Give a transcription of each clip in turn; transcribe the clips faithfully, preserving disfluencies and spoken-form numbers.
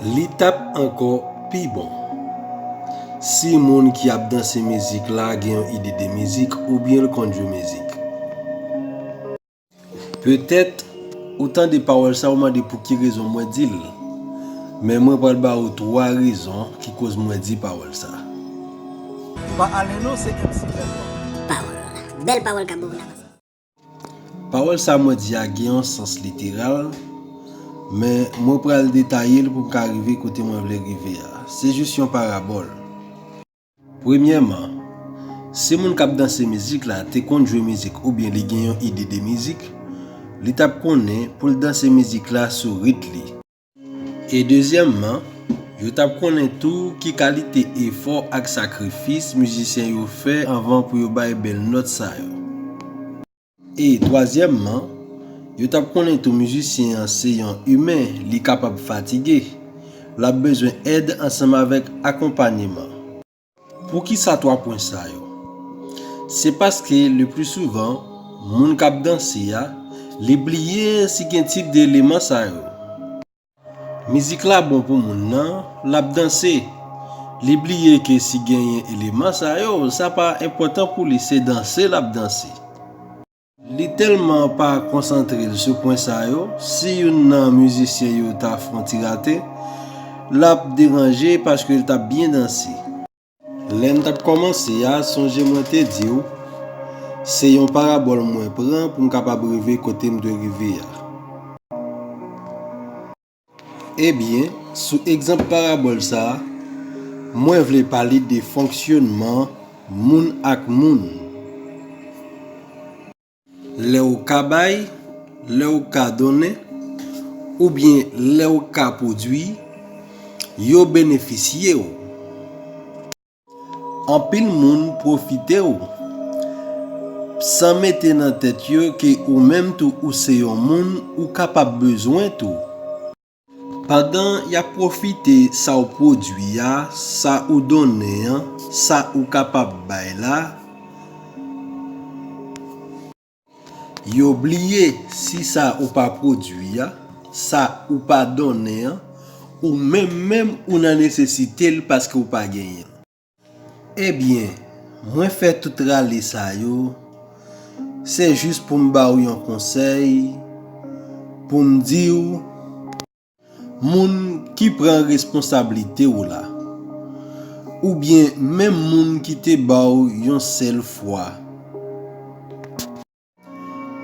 Li t ap ankò pi bon si moun ki ap danse mizik la gen yon ide de mizik oubyen l konn jwe mizik. Petèt, ou tande pawòl sa, ou mande pou ki rezon mwen di l. Men mwen pral ba ou twa rezon ki koz mwen di pawòl sa. Pa ale non, se M C Bèl Pawòl. Pawòl. Bèl pawòl k ap bon pou n avanse. Pawòl sa mwen di a gen yon sans literal, men mwen pral detaye l pou m ka rive kote mwen vle rive a. Se jis yon parabòl. Premyèman, si moun k ap danse mizik la te konn jwe mizik oubyen li gen yon ide de mizik, li t ap konnen pou l danse mizik la sou rit li. E dezyèmman, yo t ap konnen tou ki kalite efò ak sakrifis mizisyen yo fè anvan pou yo bay bèl nòt sa yo. E twazyèmman, yo t ap konnen tou mizisyen an se yon imen, li kapab fatige, l ap bezwen èd ansanm avèk akonpanyeman. Poukisa twa pwen sa yo? Se paske le pli souvan, moun k ap danse a, li bliye si gen tip de eleman sa yo. Mizik la bon pou moun nan, l ap danse. Li bliye ke si genyen eleman sa yo, sa pa enpòtan pou li, se danse l ap danse. Li tèlman pa konsantre l sou pwen sa yo, si youn nan mizisyen yo ta fè yon ti rate, l ap deranje paske l t ap byen danse. Lè n t ap kòmanse a, sonje mwen te di w, se yon parabòl mwen pran pou m kapab rive kote m dwe rive a. Ebyen, sou egzanp parabòl sa a, mwen vle pale de fonksyònman moun ak moun. Lè w ka bay, lè w ka donnen, oubyen lè w ka pwodui, yo benefisye w. Anpil moun pwofite w, san mete nan tèt yo ke ou menm tou ou se yon moun ou kapab bezwen tou. Pandan y ap pwofite sa w pwodui a, sa ou donnen an, sa ou kapab bay la, yo bliye si sa ou pa pwodui a, sa ou pa donnen an, ou menm menm ou nan nesesite l paske w pa genyen l. Ebyen, mwen fè tout rale sa yo, se jis pou m ba w yon konsèy, pou m di w, moun ki pran responsablite w la, oubyen menm moun ki te ba w yon sèl fwa.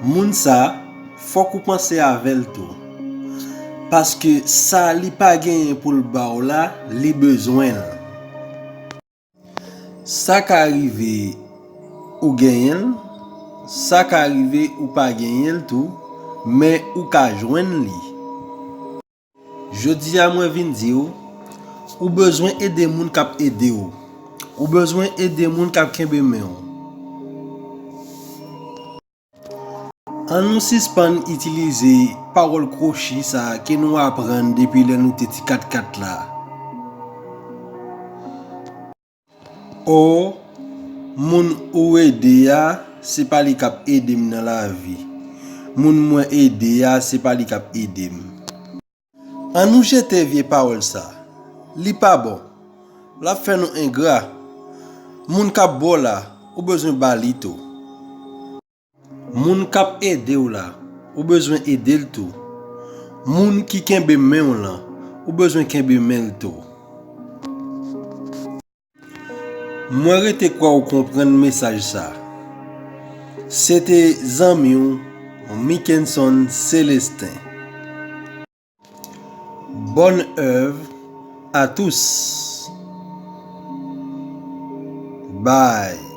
Moun sa, fòk ou panse avè l tou. Paske sa li pa genyen pou l ba w la, li bezwen l. Sa ka rive ou genyen l, sa ka rive ou pa genyen l tou, men ou ka jwenn li. Jodi a mwen vin di w, ou bezwen ede moun k ap ede w. Ou bezwen ede moun k ap kenbe men w. An nou sispann itilize pawòl kwochi sa a ke nou aprann depi lè nou te ti katkat la. O, moun ou ede a, se pa li k ap ede m nan lavi. Moun mwen ede a, se pa li k ap ede m. An nou jete vye pawòl sa. Li pa bon. L ap fè nou engra. Moun k ap ba w la, ou bezwen ba li tou. Moun k ap ede w la, ou bezwen ede l tou. Moun ki kenbe men w lan, ou bezwen kenbe men l tou. Mwen rete kwè w konprann mesaj sa. Se te zanmi w, Mickenson Célestin. Bonne œuvre à tous. Bye.